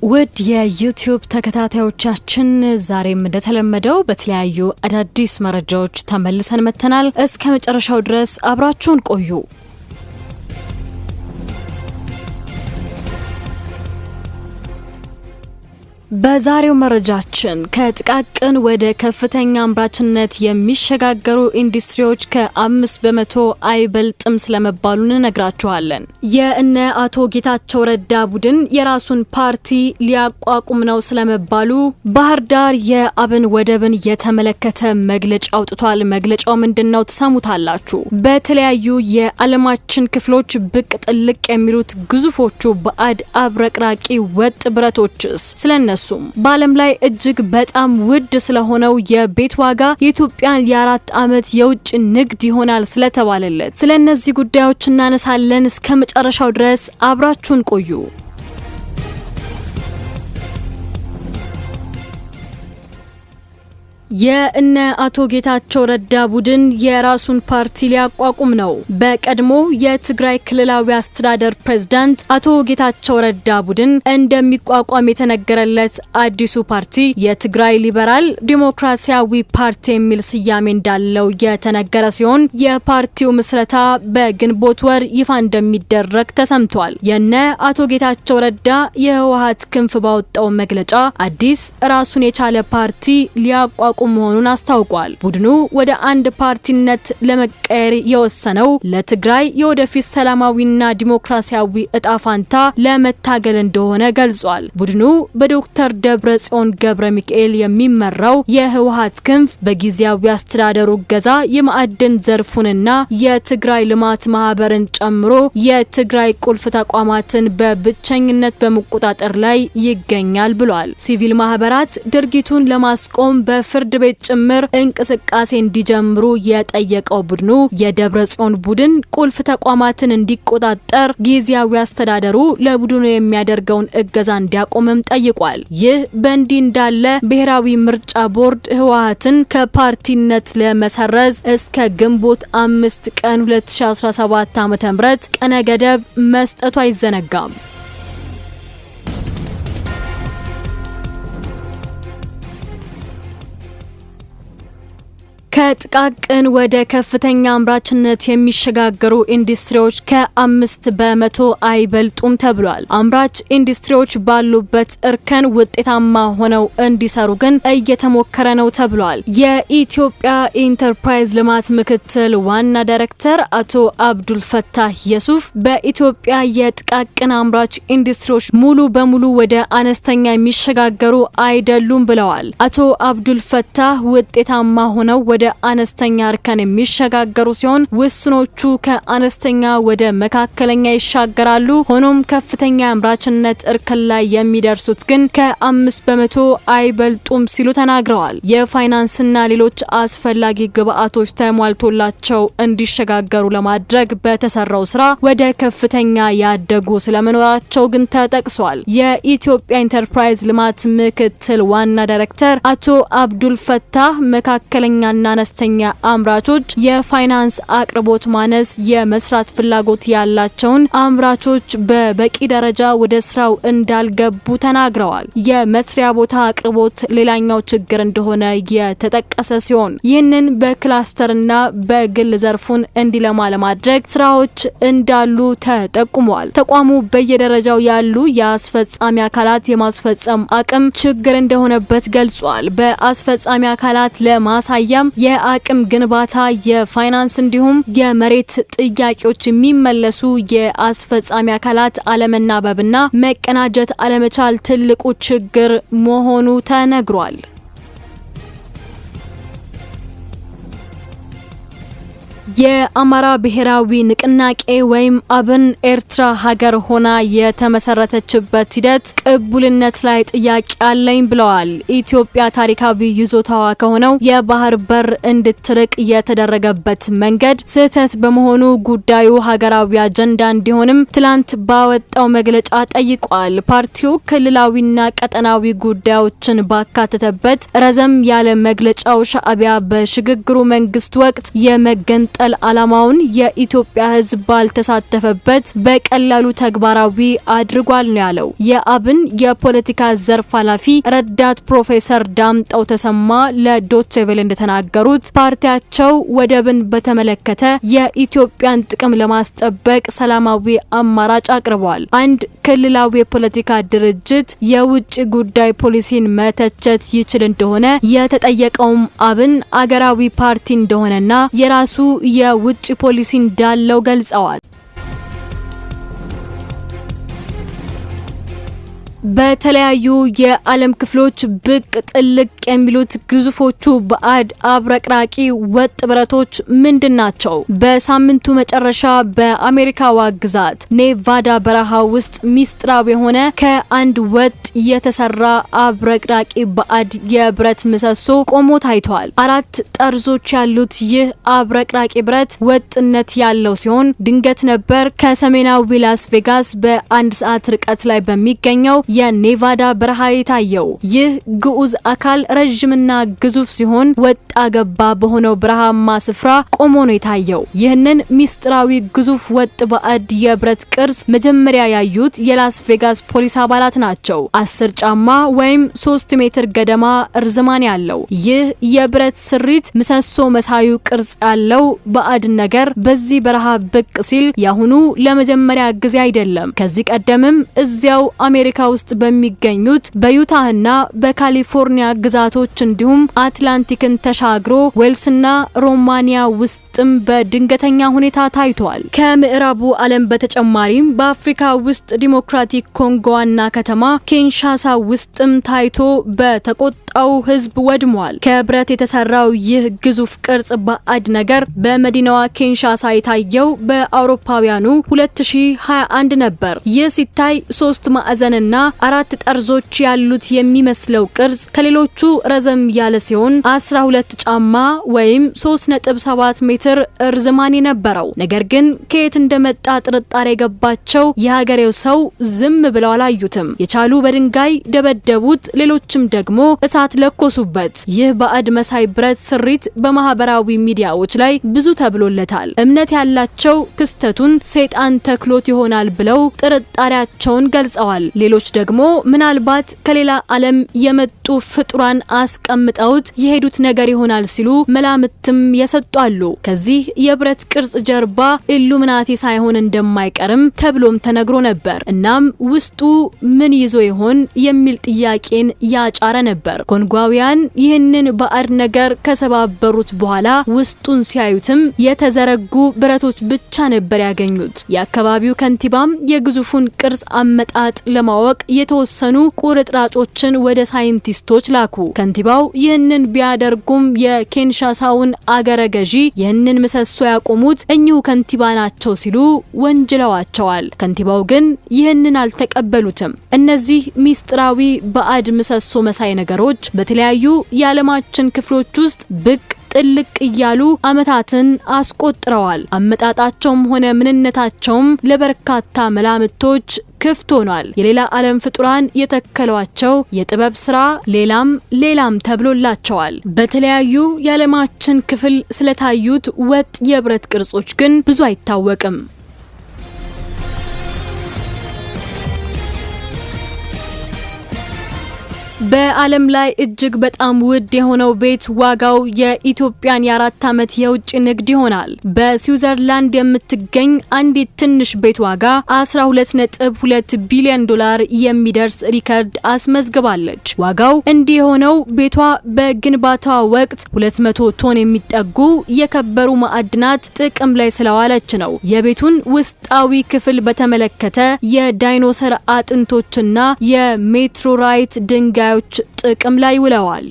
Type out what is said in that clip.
ውድ የዩቲዩብ ተከታታዮቻችን፣ ዛሬም እንደተለመደው በተለያዩ አዳዲስ መረጃዎች ተመልሰን መጥተናል። እስከ መጨረሻው ድረስ አብራችሁን ቆዩ። በዛሬው መረጃችን ከጥቃቅን ወደ ከፍተኛ አምራችነት የሚሸጋገሩ ኢንዱስትሪዎች ከ5% አይበልጥም ስለመባሉ እንነግራችኋለን። የእነ አቶ ጌታቸው ረዳ ቡድን የራሱን ፓርቲ ሊያቋቁም ነው ስለመባሉ፣ ባህር ዳር የአብን ወደብን የተመለከተ መግለጫ አውጥቷል። መግለጫው ምንድነው? ትሰሙታላችሁ። በተለያዩ የዓለማችን ክፍሎች ብቅ ጥልቅ የሚሉት ግዙፎቹ ባዕድ አብረቅራቂ ወጥ ብረቶችስ ስለነሱ፣ በዓለም ላይ እጅግ በጣም ውድ ስለሆነው የቤት ዋጋ፣ የኢትዮጵያን የ4 ዓመት የውጭ ንግድ ይሆናል ስለተባለለት ስለእነዚህ ጉዳዮች እናነሳለን። እስከ መጨረሻው ድረስ አብራችሁን ቆዩ። የእነ አቶ ጌታቸው ረዳ ቡድን የራሱን ፓርቲ ሊያቋቁም ነው። በቀድሞ የትግራይ ክልላዊ አስተዳደር ፕሬዝዳንት አቶ ጌታቸው ረዳ ቡድን እንደሚቋቋም የተነገረለት አዲሱ ፓርቲ የትግራይ ሊበራል ዲሞክራሲያዊ ፓርቲ የሚል ስያሜ እንዳለው የተነገረ ሲሆን፣ የፓርቲው ምስረታ በግንቦት ወር ይፋ እንደሚደረግ ተሰምቷል። የነ አቶ ጌታቸው ረዳ የህወሀት ክንፍ ባወጣው መግለጫ አዲስ ራሱን የቻለ ፓርቲ ሊያቋቁም መሆኑን አስታውቋል። ቡድኑ ወደ አንድ ፓርቲነት ለመቀየር የወሰነው ለትግራይ የወደፊት ሰላማዊና ዲሞክራሲያዊ እጣ ፋንታ ለመታገል እንደሆነ ገልጿል። ቡድኑ በዶክተር ደብረ ጽዮን ገብረ ሚካኤል የሚመራው የህወሀት ክንፍ በጊዜያዊ አስተዳደሩ እገዛ የማዕድን ዘርፉንና የትግራይ ልማት ማህበርን ጨምሮ የትግራይ ቁልፍ ተቋማትን በብቸኝነት በመቆጣጠር ላይ ይገኛል ብሏል። ሲቪል ማህበራት ድርጊቱን ለማስቆም በፍርድ ቤት ጭምር እንቅስቃሴ እንዲጀምሩ የጠየቀው ቡድኑ፣ የደብረ ጽዮን ቡድን ቁልፍ ተቋማትን እንዲቆጣጠር ጊዜያዊ አስተዳደሩ ለቡድኑ የሚያደርገውን እገዛ እንዲያቆምም ጠይቋል። ይህ በእንዲህ እንዳለ ብሔራዊ ምርጫ ቦርድ ህወሀትን ከፓርቲነት ለመሰረዝ እስከ ግንቦት 5 ቀን 2017 ዓ.ም ቀነ ገደብ መስጠቱ አይዘነጋም። ከጥቃቅን ወደ ከፍተኛ አምራችነት የሚሸጋገሩ ኢንዱስትሪዎች ከ5% አይበልጡም ተብሏል። አምራች ኢንዱስትሪዎች ባሉበት እርከን ውጤታማ ሆነው እንዲሰሩ ግን እየተሞከረ ነው ተብሏል። የኢትዮጵያ ኢንተርፕራይዝ ልማት ምክትል ዋና ዳይሬክተር አቶ አብዱል ፈታህ የሱፍ በኢትዮጵያ የጥቃቅን አምራች ኢንዱስትሪዎች ሙሉ በሙሉ ወደ አነስተኛ የሚሸጋገሩ አይደሉም ብለዋል። አቶ አብዱል ፈታህ ውጤታማ ሆነው ወደ አነስተኛ እርከን የሚሸጋገሩ ሲሆን፣ ውስኖቹ ከአነስተኛ ወደ መካከለኛ ይሻገራሉ። ሆኖም ከፍተኛ አምራችነት እርከን ላይ የሚደርሱት ግን ከ5% አይበልጡም ሲሉ ተናግረዋል። የፋይናንስና ሌሎች አስፈላጊ ግብአቶች ተሟልቶላቸው እንዲሸጋገሩ ለማድረግ በተሰራው ስራ ወደ ከፍተኛ ያደጉ ስለመኖራቸው ግን ተጠቅሷል። የኢትዮጵያ ኢንተርፕራይዝ ልማት ምክትል ዋና ዳይሬክተር አቶ አብዱል ፈታህ መካከለኛና አነስተኛ አምራቾች የፋይናንስ አቅርቦት ማነስ የመስራት ፍላጎት ያላቸውን አምራቾች በበቂ ደረጃ ወደ ስራው እንዳልገቡ ተናግረዋል። የመስሪያ ቦታ አቅርቦት ሌላኛው ችግር እንደሆነ የተጠቀሰ ሲሆን፣ ይህንን በክላስተርና በግል ዘርፉን እንዲለማ ለማድረግ ስራዎች እንዳሉ ተጠቁመዋል። ተቋሙ በየደረጃው ያሉ የአስፈጻሚ አካላት የማስፈጸም አቅም ችግር እንደሆነበት ገልጿል። በአስፈጻሚ አካላት ለማሳያም የአቅም ግንባታ፣ የፋይናንስ እንዲሁም የመሬት ጥያቄዎች የሚመለሱ የአስፈጻሚ አካላት አለመናበብና መቀናጀት አለመቻል ትልቁ ችግር መሆኑ ተነግሯል። የአማራ ብሔራዊ ንቅናቄ ወይም አብን ኤርትራ ሀገር ሆና የተመሰረተችበት ሂደት ቅቡልነት ላይ ጥያቄ አለኝ ብለዋል። ኢትዮጵያ ታሪካዊ ይዞታዋ ከሆነው የባህር በር እንድትርቅ የተደረገበት መንገድ ስህተት በመሆኑ ጉዳዩ ሀገራዊ አጀንዳ እንዲሆንም ትላንት ባወጣው መግለጫ ጠይቋል። ፓርቲው ክልላዊና ቀጠናዊ ጉዳዮችን ባካተተበት ረዘም ያለ መግለጫው ሻዕቢያ በሽግግሩ መንግስት ወቅት የመገንጠል የመገንጠል ዓላማውን የኢትዮጵያ ሕዝብ ባልተሳተፈበት በቀላሉ ተግባራዊ አድርጓል ነው ያለው። የአብን የፖለቲካ ዘርፍ ኃላፊ ረዳት ፕሮፌሰር ዳምጠው ተሰማ ለዶቼ ቬለ እንደተናገሩት ፓርቲያቸው ወደብን በተመለከተ የኢትዮጵያን ጥቅም ለማስጠበቅ ሰላማዊ አማራጭ አቅርቧል። አንድ ክልላዊ የፖለቲካ ድርጅት የውጭ ጉዳይ ፖሊሲን መተቸት ይችል እንደሆነ የተጠየቀውም አብን አገራዊ ፓርቲ እንደሆነና የራሱ የውጭ ፖሊሲ እንዳለው ገልጸዋል። በተለያዩ የዓለም ክፍሎች ብቅ ጥልቅ የሚሉት ግዙፎቹ ባዕድ አብረቅራቂ ወጥ ብረቶች ምንድን ናቸው? በሳምንቱ መጨረሻ በአሜሪካዋ ግዛት ኔቫዳ በረሃ ውስጥ ሚስጥራዊ የሆነ ከአንድ ወጥ የተሰራ አብረቅራቂ ባዕድ የብረት ምሰሶ ቆሞ ታይቷል። አራት ጠርዞች ያሉት ይህ አብረቅራቂ ብረት ወጥነት ያለው ሲሆን ድንገት ነበር ከሰሜናዊ ላስ ቬጋስ በአንድ ሰዓት ርቀት ላይ በሚገኘው የኔቫዳ በረሃ የታየው። ይህ ግዑዝ አካል ረዥምና ግዙፍ ሲሆን ወጣ ገባ በሆነው በረሃማ ስፍራ ቆሞ ነው የታየው። ይህንን ሚስጥራዊ ግዙፍ ወጥ ባዕድ የብረት ቅርጽ መጀመሪያ ያዩት የላስ ቬጋስ ፖሊስ አባላት ናቸው። 10 ጫማ ወይም 3 ሜትር ገደማ እርዝማን ያለው ይህ የብረት ስሪት ምሰሶ መሳዩ ቅርጽ ያለው ባዕድ ነገር በዚህ በረሃ ብቅ ሲል ያሁኑ ለመጀመሪያ ጊዜ አይደለም። ከዚህ ቀደምም እዚያው አሜሪካ ውስጥ በሚገኙት በዩታህና በካሊፎርኒያ ግዛቶች እንዲሁም አትላንቲክን ተሻግሮ ዌልስና ሮማኒያ ውስጥም በድንገተኛ ሁኔታ ታይቷል። ከምዕራቡ ዓለም በተጨማሪም በአፍሪካ ውስጥ ዲሞክራቲክ ኮንጎ ዋና ከተማ ኪንሻሳ ውስጥም ታይቶ በተቆጣው ሕዝብ ወድሟል። ከብረት የተሰራው ይህ ግዙፍ ቅርጽ ባዕድ ነገር በመዲናዋ ኪንሻሳ የታየው በአውሮፓውያኑ 2021 ነበር። ይህ ሲታይ ሶስት ማዕዘንና አራት ጠርዞች ያሉት የሚመስለው ቅርጽ ከሌሎቹ ረዘም ያለ ሲሆን 12 ጫማ ወይም 3.7 ሜትር እርዝማኔ ነበረው። ነገር ግን ከየት እንደመጣ ጥርጣሬ የገባቸው የሀገሬው ሰው ዝም ብለው አላዩትም። የቻሉ በድንጋይ ደበደቡት፣ ሌሎችም ደግሞ እሳት ለኮሱበት። ይህ ባዕድ መሳይ ብረት ስሪት በማህበራዊ ሚዲያዎች ላይ ብዙ ተብሎለታል። እምነት ያላቸው ክስተቱን ሰይጣን ተክሎት ይሆናል ብለው ጥርጣሬያቸውን ገልጸዋል። ሌሎች ደግሞ ምናልባት ከሌላ ዓለም የመጡ ፍጡራን አስቀምጠውት የሄዱት ነገር ይሆናል ሲሉ መላምትም የሰጡ አሉ። ከዚህ የብረት ቅርጽ ጀርባ ኢሉሚናቲ ሳይሆን እንደማይቀርም ተብሎም ተነግሮ ነበር። እናም ውስጡ ምን ይዞ ይሆን የሚል ጥያቄን ያጫረ ነበር። ኮንጓውያን ይህንን ባዕድ ነገር ከሰባበሩት በኋላ ውስጡን ሲያዩትም የተዘረጉ ብረቶች ብቻ ነበር ያገኙት። የአካባቢው ከንቲባም የግዙፉን ቅርጽ አመጣጥ ለማወቅ የተወሰኑ ቁርጥራጮችን ወደ ሳይንቲስቶች ላኩ። ከንቲባው ይህንን ቢያደርጉም የኪንሻሳውን አገረ ገዢ ይህንን ምሰሶ ያቆሙት እኚሁ ከንቲባ ናቸው ሲሉ ወንጅለዋቸዋል። ከንቲባው ግን ይህንን አልተቀበሉትም። እነዚህ ሚስጥራዊ ባዕድ ምሰሶ መሳይ ነገሮች በተለያዩ የዓለማችን ክፍሎች ውስጥ ብቅ ጥልቅ እያሉ አመታትን አስቆጥረዋል። አመጣጣቸውም ሆነ ምንነታቸውም ለበርካታ መላምቶች ክፍት ሆኗል። የሌላ ዓለም ፍጡራን የተከሏቸው የጥበብ ስራ ሌላም ሌላም ተብሎላቸዋል። በተለያዩ የዓለማችን ክፍል ስለታዩት ወጥ የብረት ቅርጾች ግን ብዙ አይታወቅም። በዓለም ላይ እጅግ በጣም ውድ የሆነው ቤት ዋጋው የኢትዮጵያን የ4 ዓመት የውጭ ንግድ ይሆናል። በስዊዘርላንድ የምትገኝ አንዲት ትንሽ ቤት ዋጋ 12.2 ቢሊዮን ዶላር የሚደርስ ሪከርድ አስመዝግባለች። ዋጋው እንዲህ የሆነው ቤቷ በግንባታዋ ወቅት 200 ቶን የሚጠጉ የከበሩ ማዕድናት ጥቅም ላይ ስለዋለች ነው። የቤቱን ውስጣዊ ክፍል በተመለከተ የዳይኖሰር አጥንቶችና የሜትሮራይት ድንጋዮች ጥቅም ላይ ውለዋል።